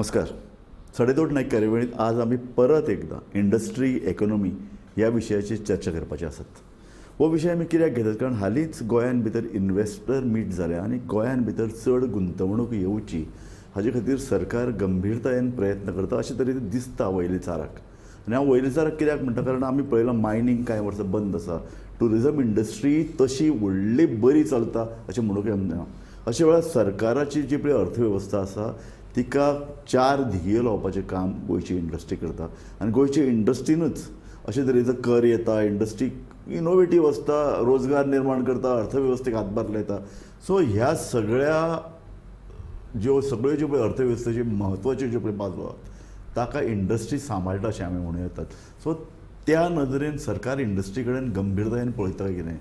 नमस्कार. सडेतोड नायक कार्यावळींत आज आमी परत एकदां इंडस्ट्री इकॉनॉमी ह्या विशयाचेर चर्चा करपाची आसात. हो विशय आमी कित्याक घेतात? कारण हालींच गोंयान भितर इन्वेस्टर मीट जाल्या आनी गोंयान भितर चड गुंतवणूक येवची हाजे खातीर सरकार गंभीरतायेन प्रयत्न करता अशें तरेन दिसता वयलेचाराक. आनी हांव वयलेचाराक कित्याक म्हणटा, कारण आमी पळयलां मायनींग कांय वर्सां बंद आसा, ट्युरिजम इंडस्ट्री तशी व्हडली बरी चलता अशें म्हणूंक येना. अशे वेळार सरकाराची जी पळय अर्थवेवस्था आसा तिका चार धिगयो लावपाचें काम गोंयची इंडस्ट्री करता आनी गोंयचे इंडस्ट्रीनूच अशे तरेचो कर येता, इंडस्ट्री इनोवेटीव आसता, रोजगार निर्माण करता, अर्थवेवस्थेक हातभार लायता. सो ह्या सगळ्या ज्यो सगळ्यो ज्यो पळय अर्थवेवस्थेच्यो म्हत्वाच्यो ज्यो पळय बाजू आहात ताका इंडस्ट्री सांबाळटा अशें आमी म्हणूं येतात. सो त्या नदरेन सरकार इंडस्ट्री कडेन गंभीरतायेन पळयता कितें,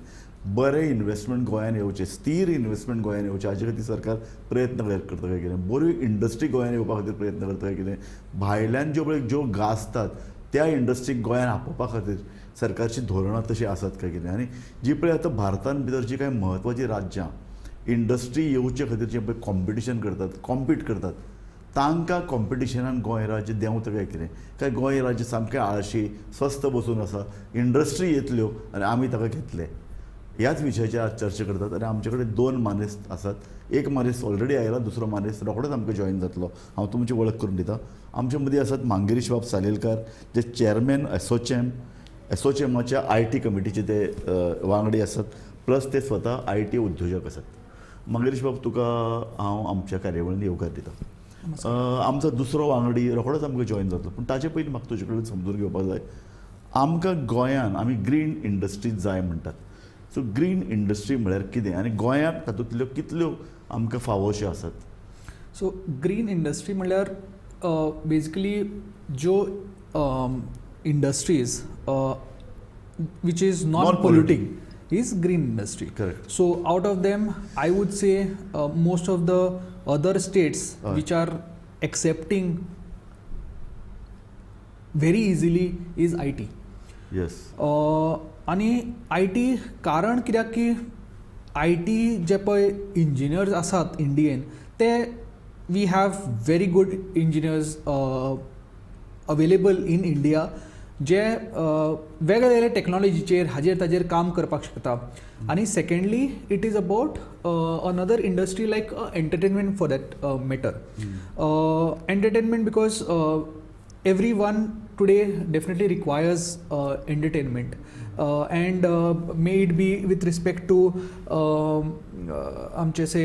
बरें इन्वेस्टमेंट गोंयान येवचें, स्थीर इन्वेस्टमेंट गोंयान येवचें हाजे खातीर सरकार प्रयत्न करता काय कितें, बऱ्यो इंडस्ट्री गोंयान येवपा खातीर प्रयत्न करता काय कितें, भायल्यान ज्यो पळय ज्यो गाजतात त्या इंडस्ट्रीक गोंयान आपोवपा खातीर सरकारची धोरणां तशीं आसात काय कितें. आनी जी पळय आतां भारतान भितर जी कांय म्हत्वाचीं राज्यां इंडस्ट्री येवचे खातीर जें पळय कॉम्पिटिशन करतात, कॉम्पीट करतात, तांकां कॉम्पिटिशनान गोंय राज्य देंवता काय कितें, काय गोंय राज्य सामकें आळशी स्वस्थ बसून आसा, इंडस्ट्री येतल्यो आनी आमी ताका घेतले, ह्याच विशयाचेर आज चर्चा करतात. आनी आमचे कडेन दोन मानेस्त आसात. एक मानेस्त ऑलरेडी आयला, दुसरो मानेस्त रोखडोच आमकां जॉयन जातलो. हांव तुमची वळख करून दिता. आमचे मदीं आसात मांगिरीश बाब सालेलकार, जे चेअरमॅन एसोचॅम, एसोचॅमाच्या I T कमिटीचे ते वांगडी आसात, प्लस ते स्वता I T उद्योजक आसात. मांगिरीश बाब, तुका हांव आमच्या कार्यावळीन येवकार दिता. आमचो दुसरो वांगडी रोखडोच आमकां जॉयन जातलो, पूण ताचे पयलीं म्हाका तुजे कडेन समजून घेवपाक जाय, आमकां गोंयान आमी ग्रीन इंडस्ट्रीज जाय म्हणटात. सो ग्रीन इंडस्ट्री म्हळ्यार कितें आनी गोंयांत तातूंतल्यो कितल्यो आमकां फावोश्यो आसात? सो ग्रीन इंडस्ट्री म्हणल्यार बेजिकली ज्यो industries which is non polluting is green industry. Correct. So out of them I would say most of the other states which are accepting very easily is IT. Yes. आनी I T कारण कित्याक की I T जे पळय engineers आसात इंडियेन ते we have very good engineers available in India जे वेगळे वेगळे टॅक्नॉलॉजीचेर हाजेर ताजेर काम करपाक शकता. आनी secondly it is about another industry like entertainment for that matter. Entertainment because everyone today definitely requires entertainment and may it be with respect to आमचे से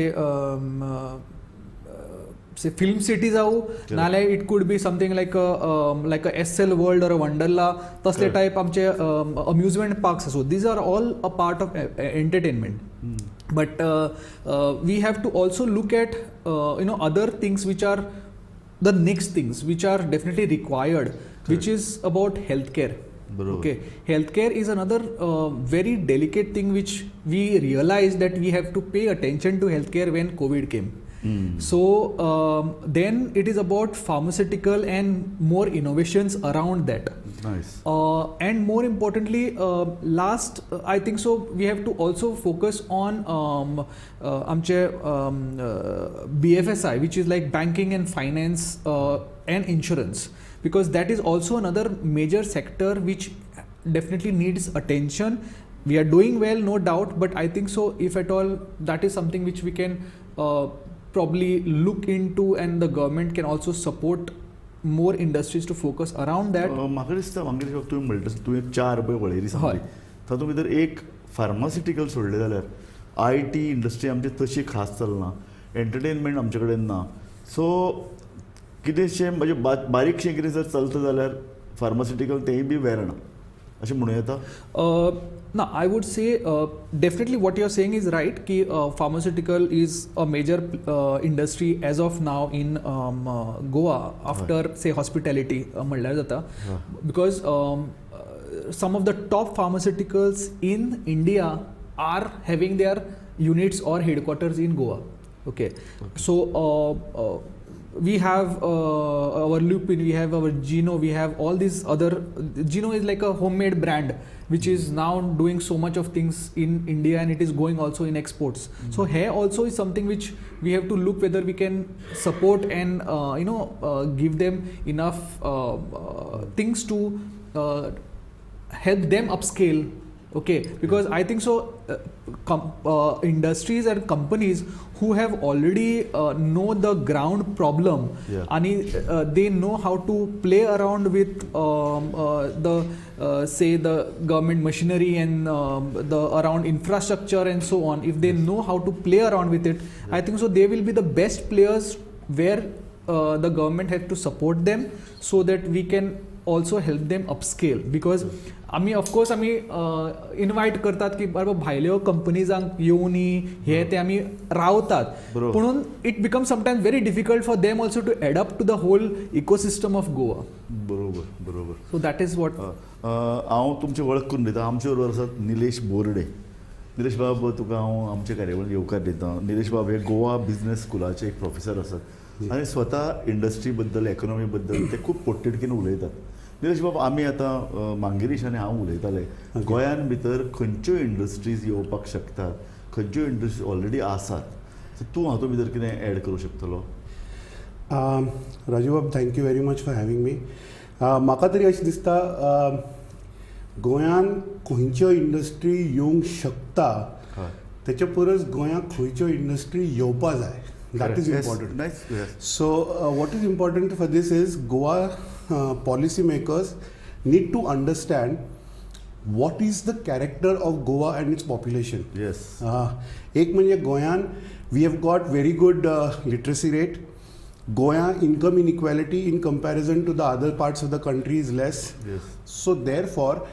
say film city जावं नाल्यार it could be something like a Essel World or a Wonderla तसले type आमचे amusement parks आसूं. These are all a part of entertainment. But we have to also look at other things which are the next things which are definitely required, which is about healthcare. Bro. Okay, healthcare is another very delicate thing which we realized that we have to pay attention to healthcare when COVID came. So then it is about pharmaceutical and more innovations around that. Nice. And more importantly, last, I think so, we have to also focus on आमचे BFSI, which is like banking and finance and insurance, because that is also another major sector which definitely needs attention. We are doing well, no doubt, but I think so, if at all, that is something which we can probably look into, and the government can also support more industries to focus around that. म्हाका दिसता मागीर तुवें म्हणटा तुवें चार पळय वळेरी सांगली, तातूंत भितर एक फार्मास्युटिकल सोडलें जाल्यार I T industry आमची तशी खास चलना, एंटरटेनमेंट आमचे कडेन ना. सो कितेंशें म्हणजे बारीकशें कितें जर चलता जाल्यार फार्मास्युटिकल तेंय बी वेर्णा अशें म्हणूं येता. ना, I would say definitely what you are saying is right की pharmaceutical is a major industry as of now in Goa after say hospitality म्हणल्यार जाता, because some of the top pharmaceuticals in India are having their units or headquarters in Goa. Okay. So We have our Lupin, we have our Gino, we have all these other. Gino is like a homemade brand which is now doing so much of things in India and it is going also in exports. So here also is something which we have to look whether we can support and give them enough things to help them upscale. Okay, because I think so industries and companies who have already know the ground problem, and they know how to play around with the say the government machinery and the around infrastructure and so on. If they know how to play around with it, I think so they will be the best players where the government has to support them so that we can also help them upscale. Because आमी of course आमी invite करतात की बाबा भायल्यो कंपनीजांक येवनी हे ते आमी रावतात, पूण it become sometimes very difficult for them also to adapt to the whole ecosystem of Goa. बरोबर बरोबर. So that is what. हांव तुमची वळख करून दिता. आमचे बरोबर आसात निलेश बोर्डे. निलेश बाब, तुका हांव आमच्या कार्यावळींत येवकार दिता. निलेश बाब हे गोवा बिझनेस स्कुलाचे एक प्रोफेसर आसात आनी स्वता इंडस्ट्री बद्दल, इकॉनॉमी बद्दल ते खूब पोटतिडकीन उलयतात. निलेश बाब, आमी आतां मांगिरीश आनी हांव उलयताले, गोंयान भितर खंयच्यो इंडस्ट्रीज येवपाक शकतात, खंयच्यो इंडस्ट्रीज ऑलरेडी आसात, सो तूं हातूंत भितर कितें एड करूं शकतलो? राजू बाब, thank you very much for having me. म्हाका तरी अशें दिसता गोंयान खंयच्यो इंडस्ट्री येवंक शकता तेच्या परस गोंयांत खंयच्यो इंडस्ट्री येवपा जाय. That is important. Nice. Yes. So what is important for this is Goa policy makers need to understand what is the character of Goa and its population. Yes. एक म्हणजे गोंयान we have got very good literacy rate. Goa income inequality in comparison to the other parts of the country is less. Yes. So therefore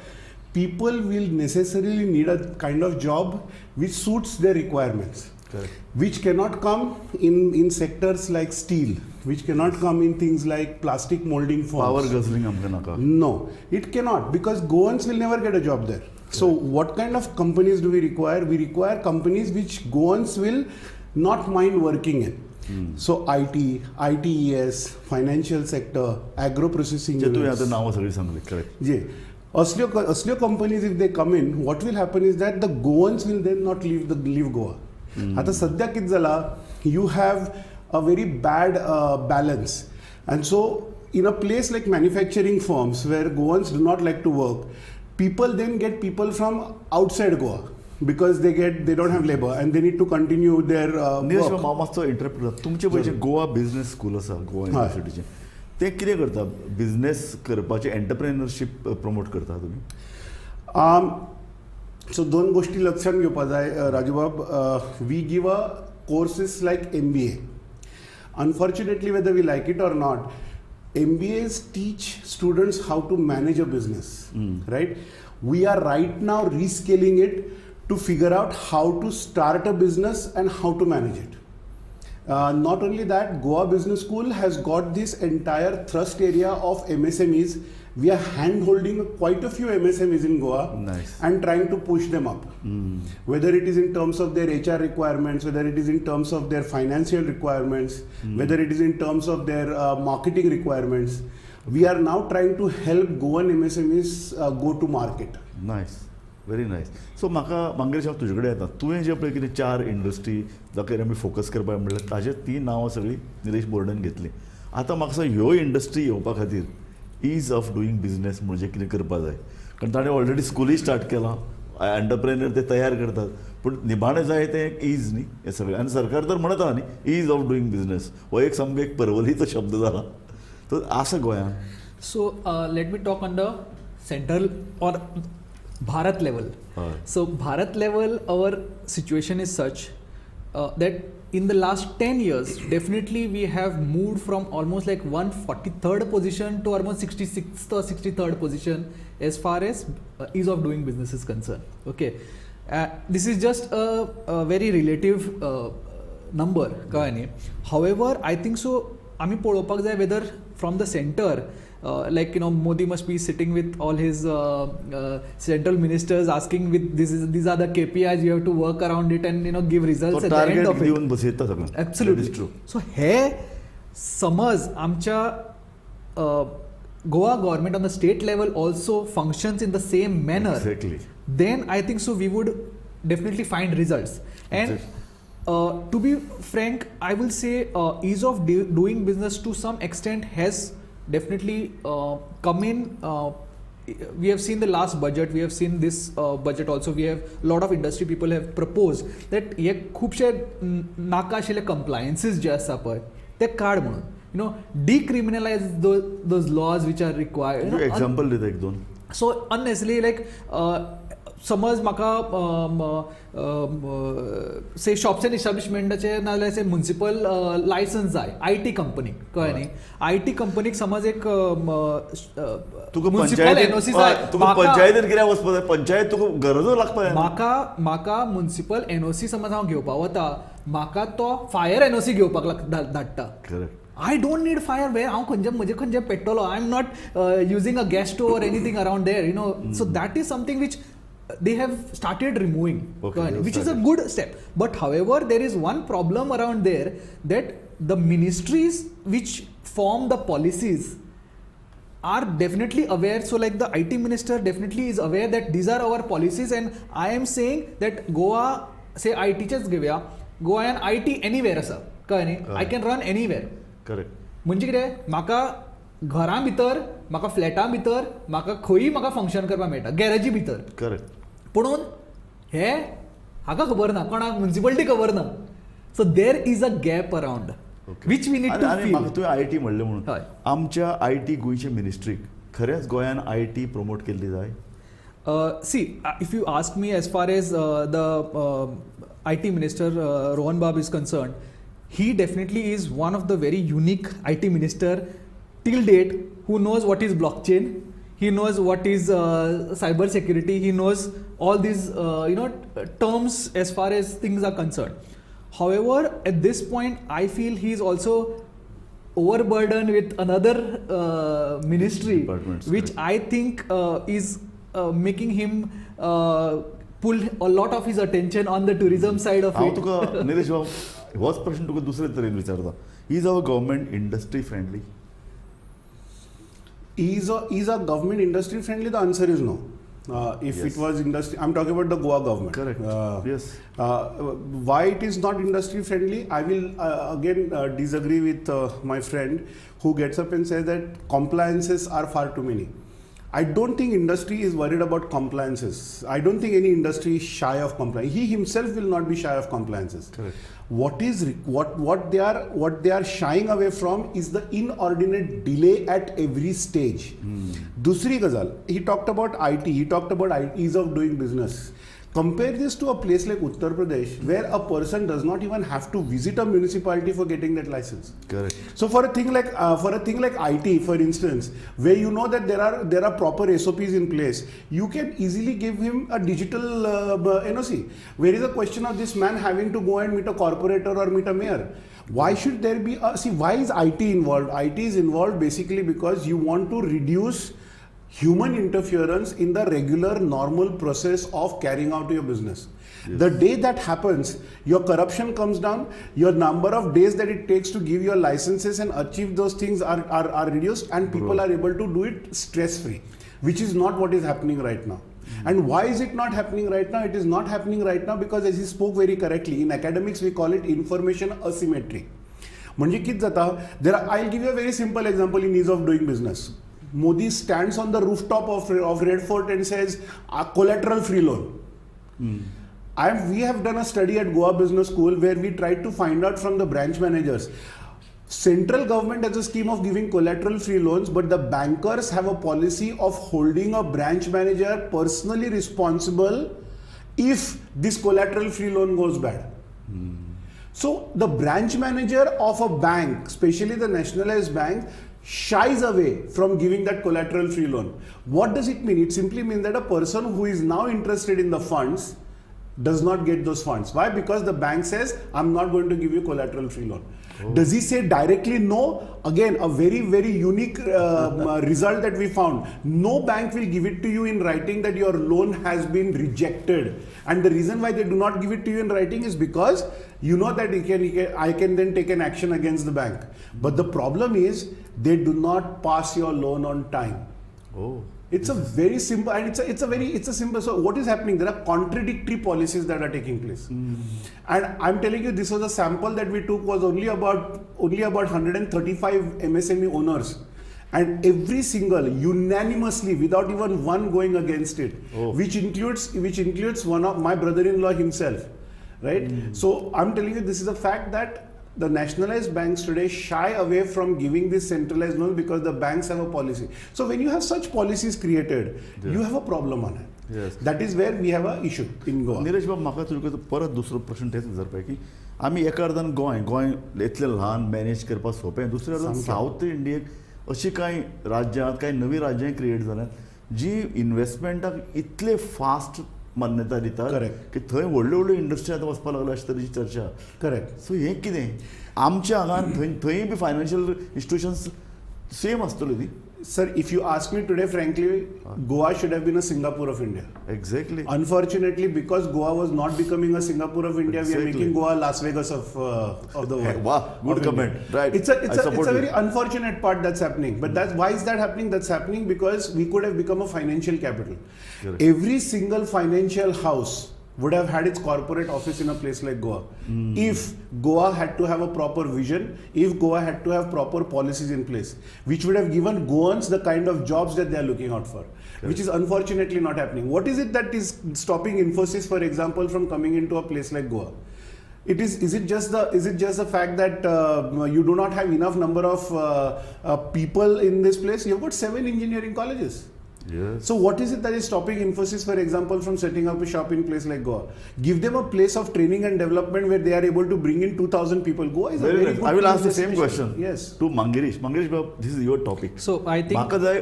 people will necessarily need a kind of job which suits their requirements. Correct. Which cannot come in sectors like steel, which cannot come in things like plastic molding firms. Power guzzling amka naka. No, it cannot, because Goans will never get a job there. Correct. So what kind of companies do we require? We require companies which Goans will not mind working in. So IT, ITES, financial sector, agro processing units. Correct. Yeah. Aslyo companies, if they come in, what will happen is that the Goans will then not leave Goa. आता सध्या कितें जाला, you have a very bad balance, and so in a place like manufacturing firms where Goans do not like to work, people then get people from outside Goa because they don't have labour and they need to continue their work. हांव मातसो interrupt करता. तुमचे पळय Goa business school आसा गोवा युनिवर्सिटीचें, तें कितें करता? Business करपाचें, एंटरप्रेन्योरशीप प्रमोट करता तुमी? सो दोन गोष्टी लक्षात घेवपा जाय राजूबाब. We give a courses like MBA. Unfortunately, whether we like it or not, MBAs teach students how to manage a business, right? We are right now rescaling it to figure out how to start a business and how to manage it. Not only that, Goa Business School has got this entire thrust area of MSMEs. We are hand-holding quite a few MSMEs in Goa. Nice. And trying to push them up. Whether it is in terms of their HR requirements, whether it is in terms of their financial requirements, whether it is in terms of their marketing requirements. We are now trying to help Goan MSMEs go to market. Nice. Very nice. So म्हाका मंगेश, हांव तुजे कडेन येता. तुवें जे पळय कितें चार industry जाचेर आमी फोकस करपाक म्हणल्यार ताजे ती नांवां सगळीं निलेश बोर्डेन घेतली. आतां म्हाका सांग, ह्यो इंडस्ट्री येवपा खातीर is of doing business म्हणजे कितें करपाक जाय? कारण ताणें ऑलरेडी स्कुलूय स्टार्ट केलां, एंटरप्रेन्योर ते तयार करतात, पूण निमाणें जाय तें एक is न्ही हें सगळें. आनी सरकार तर म्हणत आहा न्ही is of doing business हो एक सामको एक परवलीचो शब्द जाला, तो आसा गोंयांत. So let me talk on the central or Bharat level. So Bharat level, our situation is such that in the last 10 years, definitely we have moved from almost like 143rd position to almost 66th or 63rd position as far as ease of doing business is concerned. Okay, this is just a very relative number. However, I think so, आमी पळोवपाक जाय whether from the center, like you know, Modi must be sitting with all his central ministers asking with these are the KPIs, you have to work around it and you know give results so at the end of it. Absolutely true. So hey समज आमच्या Goa government on the state level also functions in the same manner, exactly, then I think so we would definitely find results. And to be frank, I will say ease of doing business to some extent has definitely come in. We have seen the last budget, we have seen this budget also. We have a lot of industry people have proposed that हे खुबशे नाका आशिल्ले compliances जे आसा पळय ते काड म्हणून, you know, decriminalize those laws which are required. Example दिता एक दोन. सो अननेसरी लायक समज म्हाका से शॉप्स एंड इस्टाब्लिशमेंटाचे नाजाल्यार से म्युनिसिपल लायसन्स जाय I T कंपनीक, कळ्ळें न्ही? I T कंपनीक समज एक तुका म्युनिसिपल एनओसी जाय, तुका पंचायतीन कित्याक वचपाक जाय, पंचायत तुका गरजूच लागता. म्हाका म्हाका म्युनिसिपल एनओसी समज हांव घेवपाक वता, म्हाका तो फायर एनओसी घेवपाक धाडटा. Correct. I don't need fire where हांव खंयचे म्हजे खंयचे petrol, I am not using a gas stove or anything around there, you know. So that is something which they have started removing, okay, which is a good step. But however, there is one problem around there, that the ministries which form the policies are definitely aware. So like the IT minister definitely is aware that these are our policies, and I am saying that Goa, say IT चेच घेवया, Goa and IT anywhere आसा, कळ्ळें न्ही? I can run anywhere. Correct. म्हणजे कितें, म्हाका घरां भितर, म्हाका फ्लॅटा भितर, म्हाका खंयी म्हाका फंक्शन करपाक मेळटा, गॅरेजी भितर. करेक्ट. पुणून हे हाका खबर ना, कोणाक म्युनिसिपलिटी खबर ना. So there is a gap around which we need to fill. म्हाका तुवें I T म्हणलें म्हणून, आमच्या I T गोंयच्या मिनिस्ट्रीक खरेंच गोंयान I T promote केल्ली जाय? See, if you ask me as far as the IT minister Rohan Bab is concerned, he definitely is one of the very unique IT minister till date who knows what is blockchain, he knows what is cyber security, he knows all these you know, terms as far as things are concerned. However, at this point I feel he is also overburdened with another ministry, which I think is making him pull a lot of his attention on the tourism side of it. तुका निलेश बाब होच प्रश्न तुका दुसरे तरेन विचारता, is our government industry friendly? Is our government industry friendly? The answer is no. If yes. It was industry, I'm talking about the Goa government. Correct. Yes. Why it is not industry friendly? I will again disagree with my friend who gets up and says that compliances are far too many. I don't think industry is worried about compliances. I don't think any industry is shy of compliance. He himself will not be shy of compliances. Correct. What they are shying away from is the inordinate delay at every stage. Dusri gazal, he talked about IT, he talked about ease of doing business. Compare this to a place like Uttar Pradesh, where a person does not even have to visit a municipality for getting that license. Correct. So for a thing like IT, for instance, where you know that there are proper SOPs in place, you can easily give him a digital NOC. Where is the question of this man having to go and meet a corporator or meet a mayor? Why should there be a, see, why is IT involved? IT is involved basically because you want to reduce human interference in the regular normal process of carrying out your business. Yes. The day that happens, your corruption comes down, your number of days that it takes to give your licenses and achieve those things are reduced, and people are able to do it stress-free, which is not what is happening right now. And why is it not happening right now? It is not happening right now because, as he spoke very correctly, in academics we call it information asymmetry. म्हणजे कितें जाता, I'll give you a very simple example in ease of doing business. Modi stands on the rooftop of Red Fort and says, collateral free loan. We have done a study at Goa Business School where we tried to find out from the branch managers. Central government has a scheme of giving collateral free loans, but the bankers have a policy of holding a branch manager personally responsible if this collateral free loan goes bad. So the branch manager of a bank, especially the nationalized bank, shies away from giving that collateral free loan. What does it mean? It simply means that a person who is now interested in the funds does not get those funds. Why? Because the bank says, I'm not going to give you collateral free loan. Oh. Does he say directly no? Again, a very, very unique result that we found. No bank will give it to you in writing that your loan has been rejected. And the reason why they do not give it to you in writing is because you know that I can then take an action against the bank. But the problem is they do not pass your loan on time. Oh. It's a very simple, and it's a simple. So what is happening? There are contradictory policies that are taking place. Mm. And I'm telling you, this was a sample that we took was only about 135 MSME owners. And every single, unanimously, without even one going against it, oh. which includes one of my brother-in-law himself, right? Mm. So I'm telling you, this is a fact that the nationalized banks today shy away from giving this centralized loan because the banks have a policy. So when you have such policies created, yes. you have a problem on it. Yes. That is where we have an issue in Goa. Neeraj बाब, म्हाका तुका परत दुसरो प्रश्न तेच विचारपा की आमी एका अर्दान गोंय इतलें ल्हान मॅनेज करपाक सोंपें, दुसऱ्या अर्दान सावथ इंडियेक अशी कांय राज्यां कांय नवीं राज्यां क्रिएट जाल्यात जी इन्वेस्टमेंटाक इतले फास्ट मान्यता दितात की थंय व्हडल्यो व्हडल्यो इंडस्ट्री आतां वचपाक लागल्या अशे तरेची चर्चा. करेक्ट. सो हें कितें आमच्या हांगा थंय बी फायनान्शियल इन्स्टिट्युशन्स सेम आसतल्यो न्ही? Sir, if you ask me today, frankly, Goa should have been a Singapore of India. Exactly. Unfortunately, because Goa was not becoming a Singapore of India, we are making Goa Las Vegas of the world. Wow, good comment. India. Right. It's a very unfortunate part that's happening. But that's why is that happening? That's happening because we could have become a financial capital. Correct. Every single financial house would have had its corporate office in a place like Goa. Mm. If Goa had to have a proper vision, if Goa had to have proper policies in place, which would have given Goans the kind of jobs that they are looking out for, correct. Which is unfortunately not happening. What is it that is stopping Infosys, for example, from coming into a place like Goa? Is it just the fact that you do not have enough number of people in this place? You've got 7 engineering colleges. Yes. So what is it that is stopping Infosys, for example, from setting up a shop in place like Goa? Give them a place of training and development where they are able to bring in 2,000 people. Goa is very a very nice. good I will ask the same question. Yes. To Mangirish. Mangirish Bab, this is your topic. So I think म्हाका जाय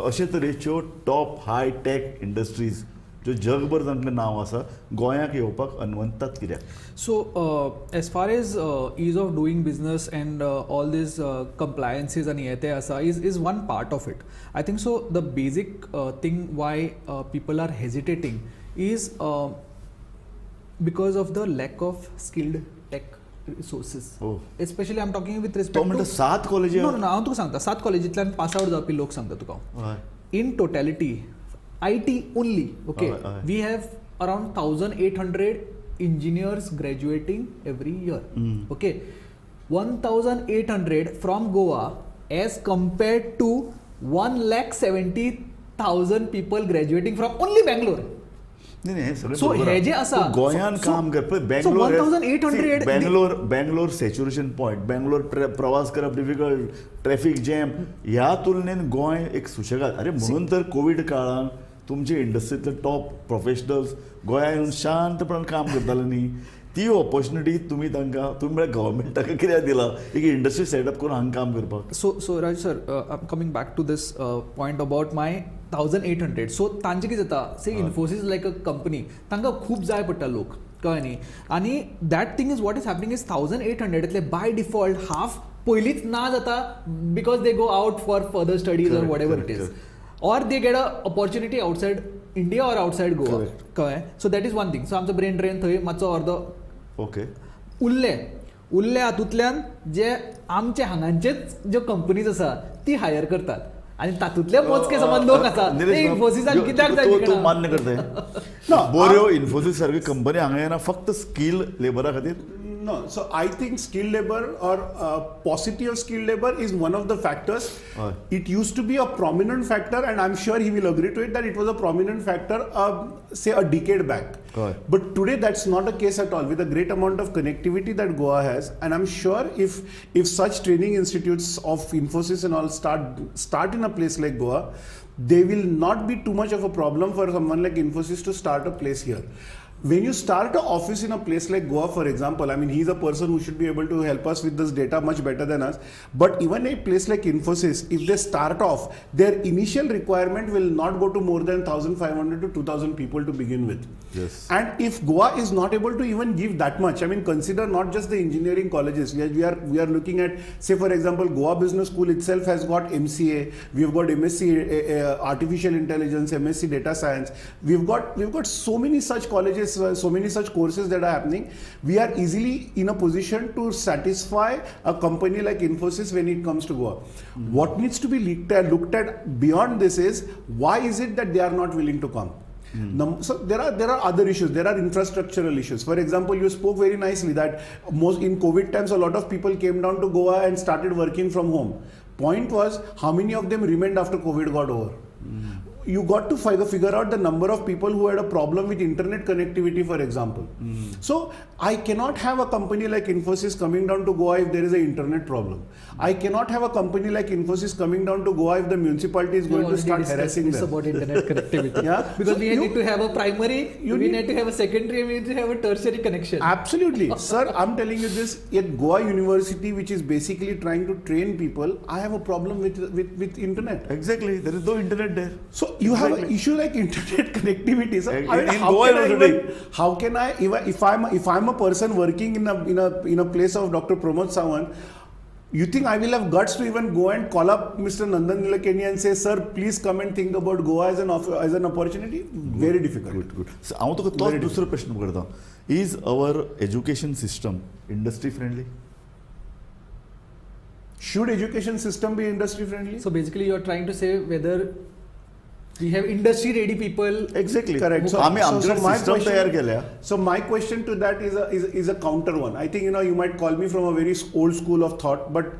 अशे तरेच्यो top high tech industries ज्यो जगभर तांकां नांव आसा गोंयाक येवपाक अनवंतात कित्याक? So as far as ease of doing business and all these compliances and हे ते आसा is one part of it. I think so the basic thing why people are hesitating is because of the lack of skilled tech resources. Oh. Especially I'm talking with respect to 7 कॉलेजी. No, no, हांव तुका सांगता 7 कॉलेजींतल्यान pass out जावपी लोक सांगता तुका हांव. In totality IT only, okay, we have around 1,800 engineers graduating every year. Mm. Okay, 1,800 from Goa as compared to 1,70,000 people graduating from only Bangalore. So हे जे आसा गोंयान काम करप Bangalore 1,800 Bangalore saturation point, Bangalore प्रवास करप डिफिकल्ट, ट्रॅफिक जॅम, ह्या तुलनेन गोंय एक सुशेगाद. अरे म्हणून तर कोवीड काळान तुमचे इंडस्ट्रींतले टॉप प्रोफेशनल्स गोंयांत येवन शांतपणान काम करताले न्ही, ती ऑपॉर्च्युनिटी तुमी तांकां तुमी म्हळ्यार गव्हर्मेंटाक कित्याक दिला एक इंडस्ट्री सेटअप करून हांगा काम करपाक? So Raj sir, I am coming back to this point about my 1,800. So तांचे कितें जाता, say Infosys like a company, तांकां खूब जाय पडटा लोक, कळ्ळें न्ही? आनी that thing is what is happening is 1,800 by default half पयलींच ना जाता because they go out for further studies or whatever it is, or they get a opportunity outside India or outside Goa, कळ्ळें? So that is one thing. So आमचो brain drain थंय मातसो अर्दो okay उरले उरले हातूंतल्यान जे आमचे हांगांचेच ज्यो कंपनीज आसा ती हायर करतात आनी तातूंतले मोजके समज लोक आसा ते इन्फोसिसाक कित्याक जाय? तूं मान्य करता? बऱ्यो इन्फोसिस सारक्यो कंपनी हांगा येना फक्त स्कील लेबरा खातीर? No, so I think skilled labor or paucity of skilled labor is one of the factors. It used to be a prominent factor, and I'm sure he will agree to it that it was a prominent factor, say a decade back. But today that's not a case at all. With the great amount of connectivity that Goa has, and I'm sure if such training institutes of Infosys and all start in a place like Goa, there will not be too much of a problem for someone like Infosys to start a place here. When you start an office in a place like Goa, for example, I mean, he's a person who should be able to help us with this data much better than us. But even a place like Infosys, if they start off, their initial requirement will not go to more than 1,500 to 2,000 people to begin with. Yes. And if Goa is not able to even give that much, I mean, consider not just the engineering colleges. We are looking at, say, for example, Goa Business School itself has got MCA, we've got MSc Artificial Intelligence, MSc Data Science. We've got so many such colleges, so many such courses that are happening. We are easily in a position to satisfy a company like Infosys when it comes to Goa. Mm. What needs to be looked at beyond this is, why is it that they are not willing to come? Mm. So there are other issues. There are infrastructural issues. For example, you spoke very nicely that most in COVID times, a lot of people came down to Goa and started working from home. Point was, how many of them remained after COVID got over? Mm. You got to figure out the number of people who had a problem with internet connectivity, for example. Mm. So I cannot have a company like Infosys coming down to Goa if there is an internet problem. I cannot have a company like Infosys coming down to Goa if the municipality is going to start harassing them. About internet connectivity. Yeah? Because so we need to have a primary, we need to have a secondary, and we need to have a tertiary connection. Absolutely. Sir, I'm telling you this, at Goa University, which is basically trying to train people, I have a problem with internet. Exactly. There is no internet there. So you have an issue like internet connectivity. So I mean, how can I if I'm a person working in a place of Dr. Pramod Sawant, you think I will have guts to even go and call up Mr. Nandan Nilekani and say, sir, please come and think about Goa as an opportunity? Good, very difficult. Good, good. So, हांव तुका तोच दुसरो प्रश्न करता. Is our education system industry friendly? Should education system be industry friendly? So basically, you are trying to say whether we have industry ready people. Exactly. Correct. So, so my question to that is a counter one. I think, you might call me from a very old school of thought, but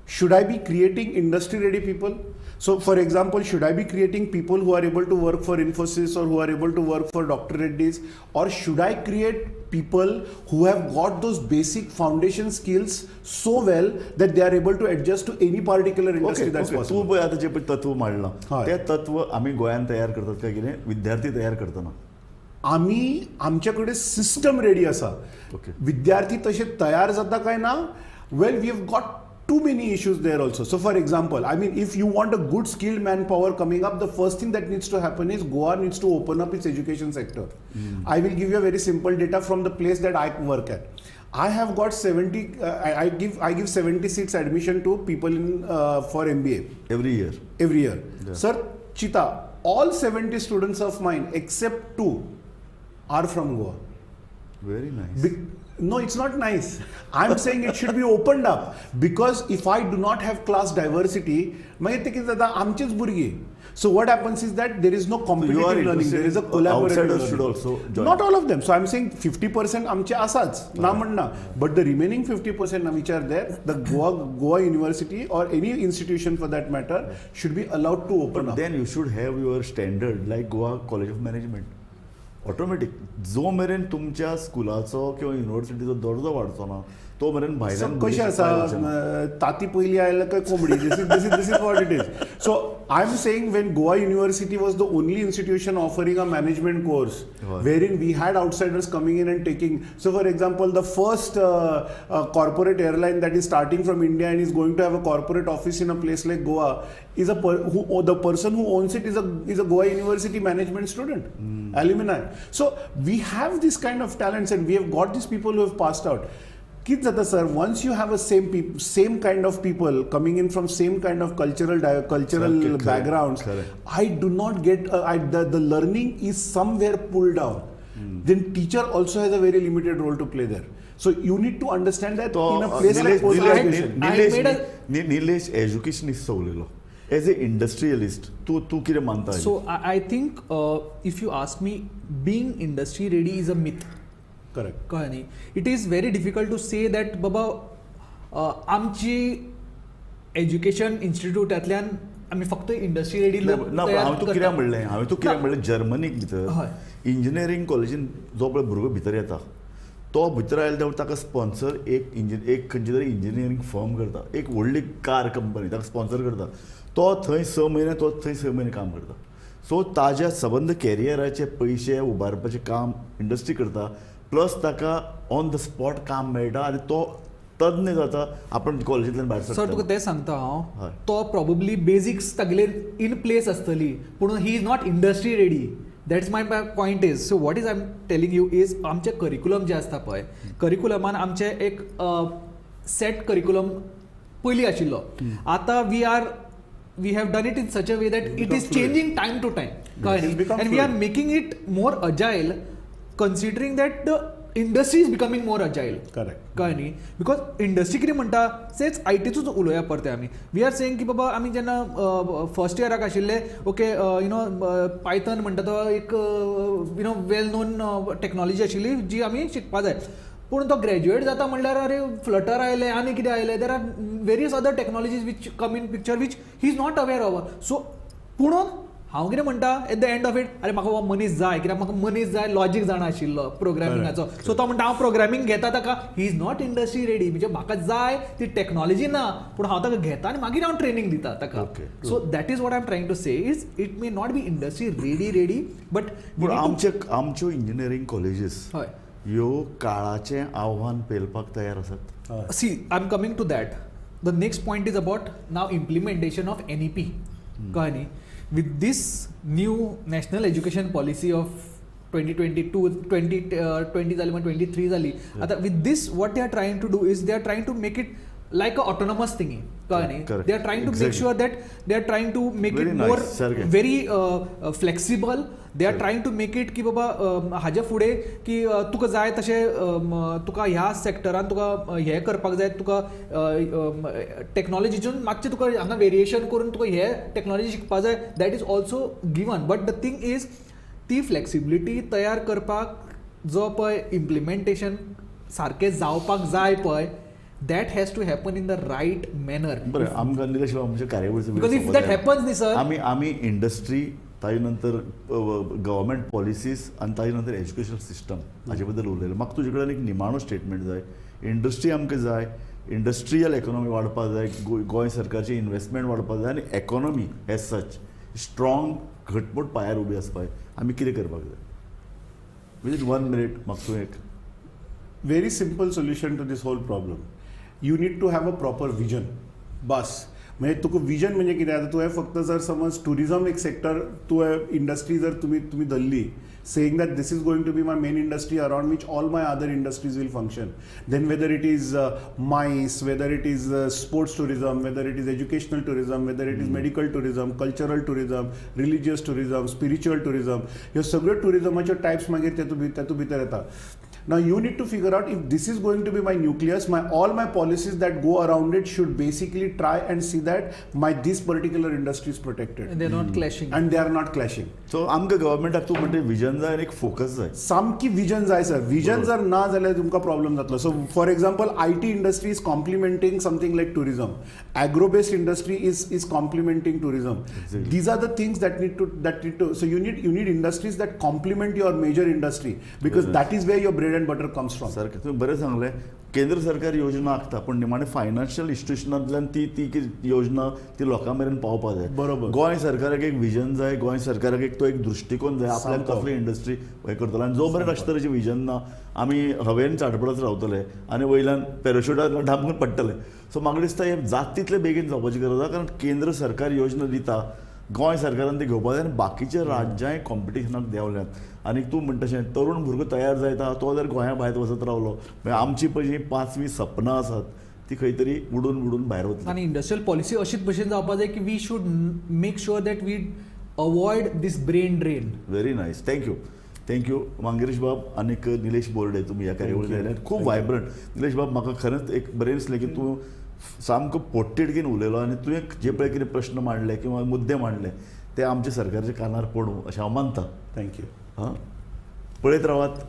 should I be creating industry ready people? So for example, should I be creating people who are able to work for Infosys or who are able to work for Dr. Reddy's? Or should I create people who have got those basic foundation skills so well that they are able to adjust to any particular industry that's possible? तू पळय आतां जें पळय तत्व मांडलां तें तत्व आमी गोंयांत तयार करतात काय कितें विद्यार्थी तयार करतना? आमी आमचे कडेन सिस्टम रेडी आसा. विद्यार्थी तशे तयार जाता काय ना? Well, we have got too many issues there also. So for example, I mean, if you want a good skilled manpower coming up, the first thing that needs to happen is Goa needs to open up its education sector. Mm. I will give you a very simple data from the place that I work at. I have got 70, I give 70 seats admission to people in for MBA. Every year? Every year. Yeah. Sir, Chita, all 70 students of mine except 2 are from Goa. Very nice. No, it's not nice. I'm saying it should be opened up, because if I do not have class diversity, so what happens is that there is no competitive learning, there is a collaborative outsiders learning. Should also join. Not all of them. So I'm saying 50% amche asach, na manna. But the remaining 50% which are there, the Goa University or any institution for that matter should be allowed to open up. Then you should have your standard like Goa College of Management. Automatic जो मेरेन तुमच्या स्कुलाचो किंवा युनिव्हर्सिटीचो दर्जो वाडचो ना तो मेरेन भायल्यान कशें आसा ताती पयली आयल्या काय कोंबडी. This is what it is. So I am saying when Goa University was the only institution offering a management course wherein we had outsiders coming in and taking. So for example, the first corporate airline that is starting from India and is going to have a corporate office in a place like Goa is the person who owns it is a Goa University management student, alumni. So we have this kind of talents and we have got these people who have passed out. Kids are sir, once you have a same kind of people coming in from same kind of cultural backgrounds, correct. I do not get the learning is somewhere pulled down. Then teacher also has a very limited role to play there. So you need to understand that in a place like post-graduation. Nilesh, education is so little. As an industrialist, tu कितें मानता? So I think if you ask me, being industry ready is a myth. Correct. कळ्ळें न्ही? It is very difficult to say that बाबा आमची education इन्स्टिट्यूटांतल्यान आमी फक्त industry ready लोक. ना, हांवें तुका कितें म्हणलें? हांवें तुका कितें म्हणलें? जर्मनीक भितर इंजिनियरींग कॉलेजीन जो पळय भुरगो भितर येता तो भितर आयलो तेन्ना ताका स्पॉन्सर एक खंयची तरी इंजिनियरींग फर्म करता, एक व्हडली कार कंपनी ताका स्पॉन्सर करता. तो थंय 6 म्हयने काम करता. सो ताज्या सबंद कॅरियराचे पयशे उबारपाचें काम इंडस्ट्री करता, प्लस ताका ऑन the spot काम मेळटा आनी तो तज्ञ जाता आपण कॉलेजींतल्यान भायर सरता. सर तुका तें सांगता हांव, तो प्रोबेबली बेजिक्स तागेले इन प्लेस आसतली, पूण he is not industry ready. That's my point is. So what is I am telling you is आमचें करिकुलम जें आसता पळय, करिकुलमान आमचें एक सेट करिकुलम पयलीं आशिल्लो, आतां we have done it in such a way that it is changing time to time, कळ्ळें, and we are making it more agile considering that the industry is becoming more agile. Correct, कळ्ळें न्ही? Because industry कितें म्हणटा तेच आयटीचूच उलोवया परते आमी. We are saying की बाबा आमी जेन्ना फर्स्ट इयराक आशिल्ले, ओके you know Python म्हणटा तो एक you know well known technology आशिल्ली जी आमी शिकपा जाय, पूण तो ग्रॅज्युएट जाता म्हणल्यार अरे फ्लटर आयलें आनी कितें आयलें, there are various other technologies which come in picture which he is not aware of. So पुणून हांव कितें म्हणटा at the end of it, अरे म्हाका हो मनीस जाय, कित्याक म्हाका मनीस जाय लॉजीक जाणा आशिल्लो प्रोग्रामिंगाचो. सो तो म्हणटा हांव प्रोग्रामींग घेता ताका, he is not industry ready, म्हणजे म्हाका जाय ती टॅक्नॉलॉजी ना, पूण हांव ताका घेता आनी मागीर हांव ट्रेनींग दिता ताका. So that is what I am trying to say is it may not be industry ready but आमच्यो इंजिनियरींग कॉलेजीस हय ह्यो काळाचें आव्हान पेलपाक तयार आसात. See I am coming to that. The next point is about now implementation of NEP, कळ्ळें न्ही? With this new national education policy of 2022, 2020 जाली, 23 जाली, आतां with this what they are trying to do is they are trying to make it like a autonomous thingy, कळ्ळें न्ही? They are trying to make sure that they are trying to make it more very flexible. They are trying to make it की बाबा हाजे फुडें की तुका जाय तशें तुका ह्या सेक्टरान तुका हें करपाक जाय, तुका टॅक्नॉलॉजीच्यान मातशें तुका हांगा वेरिएशन करून तुका हे टॅक्नॉलॉजी शिकपाक जाय, that is also given. But the thing is ती फ्लेक्सिबिलिटी तयार करपाक जो पळय इम्प्लिमेंटेशन सारकें जावपाक जाय पळय, that has to happen in the right manner. बरें, आमकां निलेश बाब आमच्या कार्यावळीचो, because if that happens न्ही सर, आमी आमी इंडस्ट्री, ताजे नंतर गव्हर्मेंट पॉलिसीज आनी ताजे नंतर एज्युकेशन सिस्टम हाजे बद्दल उलयलें. म्हाका तुजे कडेन एक निमाणो स्टेटमेंट जाय. इंडस्ट्री आमकां जाय, इंडस्ट्रियल इकॉनॉमी वाडपाक जाय, गोंय सरकारची इन्वेस्टमेंट वाडपाक जाय आनी इकॉनॉमी एज सच स्ट्रॉंग घटमूट पांयार उबी आसपाक जाय. आमी कितें करपाक जाय विदीन 1 मिनीट? म्हाका तूं एक very simple solution to this whole problem. You need to have a proper vision. बस म्हणजे तुका विजन म्हणजे कितें, आतां तुवें फक्त जर समज ट्युरिजम एक सेक्टर तुवें इंडस्ट्री जर तुमी धरली, saying that this is going to be my main industry around which all my other industries will function, then whether it is MICE, whether it is sports tourism, whether it is educational tourism, whether it is medical tourism, cultural tourism, religious tourism, spiritual tourism, ह्यो सगळ्यो ट्युरिजमाच्यो types मागीर तातूंत भितर येता. Now you need to figure out if this is going to be my nucleus, all my policies that go around it should basically try and see that my this particular industry is protected. And they are not clashing. And they are not clashing. So आमकां गव्हर्मेंटाक तूं म्हणटा vision जाय आनी एक focus जाय. सामकी vision जाय sir. Vision जर ना जाल्यार तुमकां प्रॉब्लम जातलो. So for example, IT industry is complementing something like tourism. Agro based industry is complementing tourism. Exactly. These are the things that need to so you need industries that complement your major industry, because that is where your bread and butter comes from. सारकें तुवें बरें सांगलें. केंद्र सरकार योजना आंखता पूण निमाणें financial इन्स्टिट्युशनांतल्यान ती ती योजना ती लोकां मेरेन पावपाक जाय. बरोबर. गोंय सरकाराक एक विजन जाय, गोंय सरकाराक एक तो एक दृश्टिकोन जाय, आपल्याक कसली इंडस्ट्री हें करतलो. आनी जो मेरेन अशे तरेचें विजन ना आमी हवेन चाटपडत रावतले आनी वयल्यान पॅराशुटांतल्यान धांपून पडटले. सो म्हाका दिसता हें जाता तितले बेगीन जावपाची गरज आसा, कारण केंद्र सरकार योजना दिता, गोंय सरकारान ती घेवपाक जाय आनी बाकीचे राज्यांय कॉम्पिटिशनाक देंवल्यात. आनी तूं म्हणटा तशें तरुण भुरगो तयार जायता तो जर गोंया भायर वचत रावलो मागीर आमची पळय जी पांचवी सपनां आसात ती खंय तरी उडून उडून भायर वतली. आनी इंडस्ट्रियल पॉलिसी अशीच भशेन जावपाक जाय की we should make sure that we avoid this brain drain. Very nice, thank you. Thank you Mangesh बाब आनीक निलेश बोर्डे, तुमी ह्या कार्यावळीर आयले. खूब वायब्रंट निलेश बाब, म्हाका खरेंच एक बरें दिसलें की तूं सामको पोटतिडकीन उलयलो आनी तुवें जे पळय कितें प्रश्न मांडले किंवा मुद्दे मांडले ते आमच्या सरकारच्या कानार पडूं अशें हांव मानता. Thank you. हां, पळयत रावात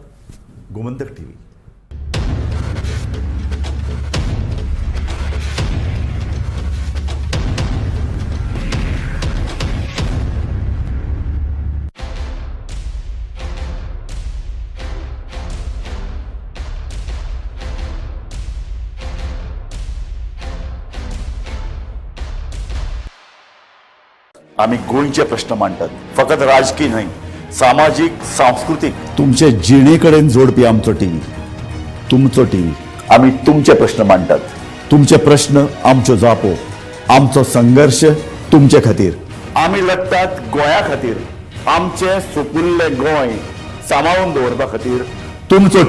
गोमंतक टीव्ही. आमी गोंयचे प्रश्न मांडटात, फकत राजकी न्हय, सामाजीक, सांस्कृतीक, तुमचे जिणे कडेन जोडपी आमचो टीव्ही, तुमचो टीव्ही. आमी तुमचे प्रश्न मांडटात, तुमचे प्रश्न आमच्यो जापो, आमचो संघर्श तुमचे खातीर. आमी लढटात गोंया खातीर, आमचें सुपुल्लें गोंय सांबाळून दवरपा खातीर. तुमचो